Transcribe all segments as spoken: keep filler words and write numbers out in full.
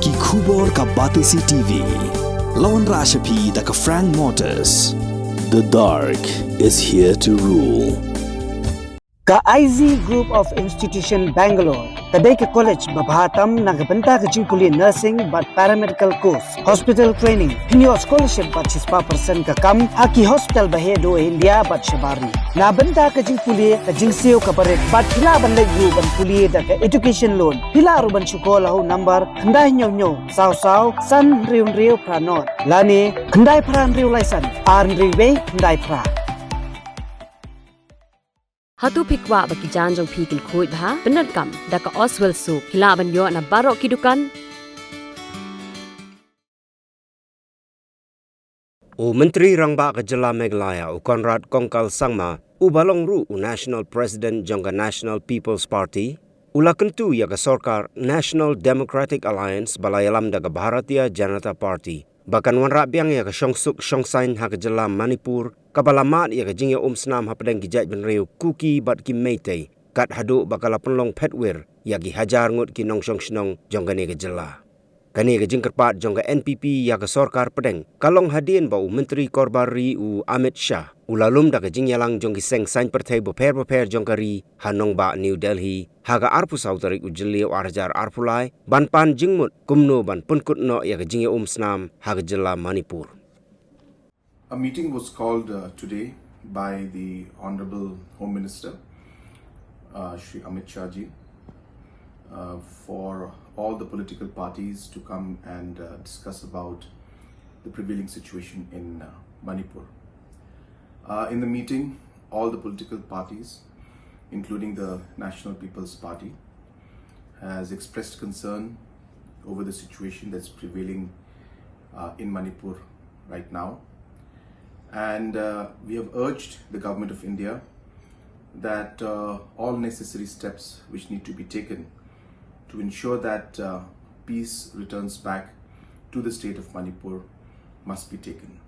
Ki khubor ka Batesi T V. La wanrah sha phi da ka Frank Motors. The dark is here to rule. Ka I Z Group of Institution Bangalore ka dei ka college ba bha tam na ka bynta ka jingpule nursing bad paramedical course, hospital training, pynïoh scholarship bad shispah percent ka kam ha ki hospital ba heh duh India bad shabar ri. Na bynta ka jingpule, ka jingsiew kaba rit bad phi lah ban leit ruh ban pule da ka education loan. Phi lah ruh ban shu call ha u number khyndai hynñiew hynñiew saw saw san hynriew hynriew phra nod lane khyndai phra hynriew lai san ar hynriew wei khyndai phra. Hato phi kwah ba ki jaiñ jong phi kin khuid bha? Pyndonkam da ka Oswell Soap. Phi lah ban ïoh na baroh ki dukan. U Myntri Rangbah ka Jylla Meghalaya, u Conrad Kongkal Sangma, uba long ruh u National President jong ka National People's Party, u la kyntu ïa ka sorkar National Democratic Alliance ba la ïalam da ka Bharatiya Janata Party ba kan wanrah biang ïa ka shongsuk shongsaiñ ha ka jylla Manipur, kaba la mad ïa ka jingïaumsnam hapdeng ki jaitbynriew Kuki bad ki Meitei, kat haduh ba ka la pynlong phetwir ïa ki hajar ngut ki nongshong shnong jong kane ka jylla. Kane ka jingkyrpad jong ka N P P ïa ka sorkar pdeng ka long hadien ba u Myntri Korbar Ri u Amit Shah u la lum da ka jingïalang jong ki seng saiñ pyrthei bapher bapher jong ka ri ha nongbah New Delhi ha ka arphew saw tarik u Jylliew ar hajar arphew lai ban pan jingmut kumno ban pynkut noh ïa ka jingïaumsnam ha ka jylla Manipur. A meeting was called uh, today by the Honorable Home Minister, uh, Shri Amit Shah ji, uh, for all the political parties to come and uh, discuss about the prevailing situation in uh, Manipur. Uh, in the meeting, all the political parties, including the National People's Party, has expressed concern over the situation that's prevailing uh, in Manipur right now. And uh, we have urged the Government of India that uh, all necessary steps which need to be taken to ensure that uh, peace returns back to the state of Manipur must be taken.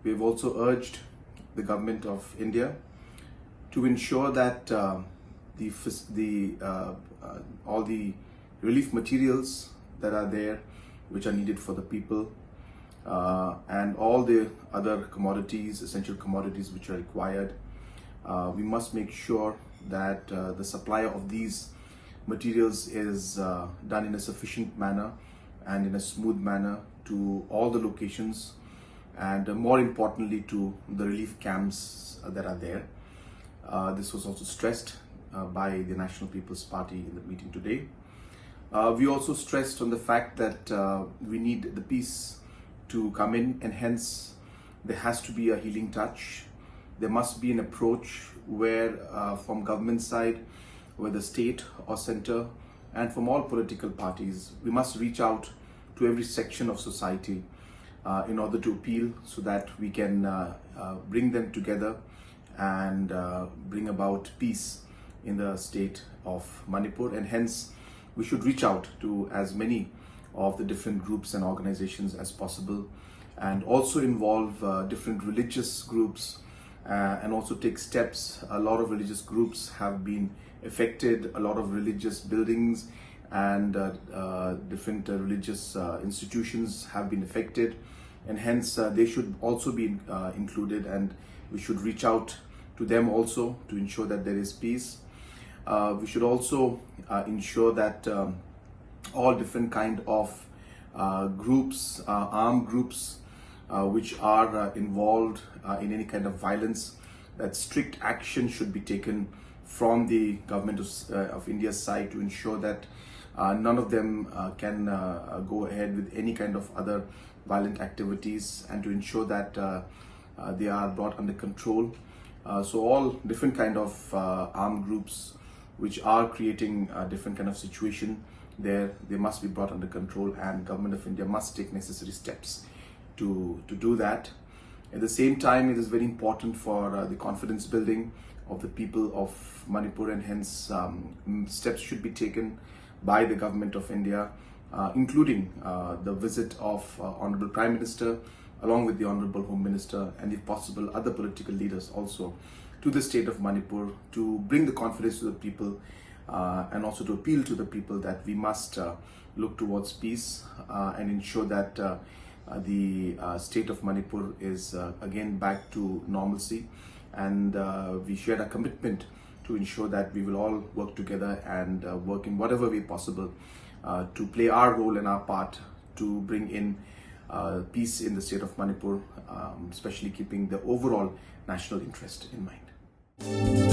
We have also urged the Government of India to ensure that uh, the, fac- the uh, uh, all the relief materials that are there, which are needed for the people, uh, and all the other commodities, essential commodities which are required, uh, we must make sure that uh, the supply of these materials is uh, done in a sufficient manner and in a smooth manner to all the locations, and uh, more importantly to the relief camps uh, that are there. Uh, this was also stressed uh, by the National People's Party in the meeting today. Uh, we also stressed on the fact that uh, we need the peace to come in, and hence there has to be a healing touch. There must be an approach where, uh, from government side, whether state or center, and from all political parties, we must reach out to every section of society uh, in order to appeal so that we can uh, uh, bring them together and uh, bring about peace in the state of Manipur. And hence, we should reach out to as many of the different groups and organizations as possible, and also involve uh, different religious groups uh, and also take steps. A lot of religious groups have been affected, a lot of religious buildings and uh, uh, different uh, religious uh, institutions have been affected, and hence uh, they should also be uh, included, and we should reach out to them also to ensure that there is peace. Uh, we should also uh, ensure that um, all different kind of uh, groups, uh, armed groups, uh, which are uh, involved uh, in any kind of violence, that strict action should be taken from the government of, uh, of India's side to ensure that uh, none of them uh, can uh, uh, go ahead with any kind of other violent activities, and to ensure that uh, uh, they are brought under control. Uh, so all different kind of uh, armed groups which are creating a different kind of situation there, they must be brought under control, and Government of India must take necessary steps to, to do that. At the same time, it is very important for uh, the confidence building of the people of Manipur, and hence um, m- steps should be taken by the Government of India, uh, including uh, the visit of uh, Honorable Prime Minister along with the Honorable Home Minister and, if possible, other political leaders also to the state of Manipur to bring the confidence to the people uh, and also to appeal to the people that we must uh, look towards peace uh, and ensure that uh, uh, the uh, state of Manipur is uh, again back to normalcy. And uh, we shared a commitment to ensure that we will all work together and uh, work in whatever way possible uh, to play our role and our part to bring in uh, peace in the state of Manipur, um, especially keeping the overall national interest in mind.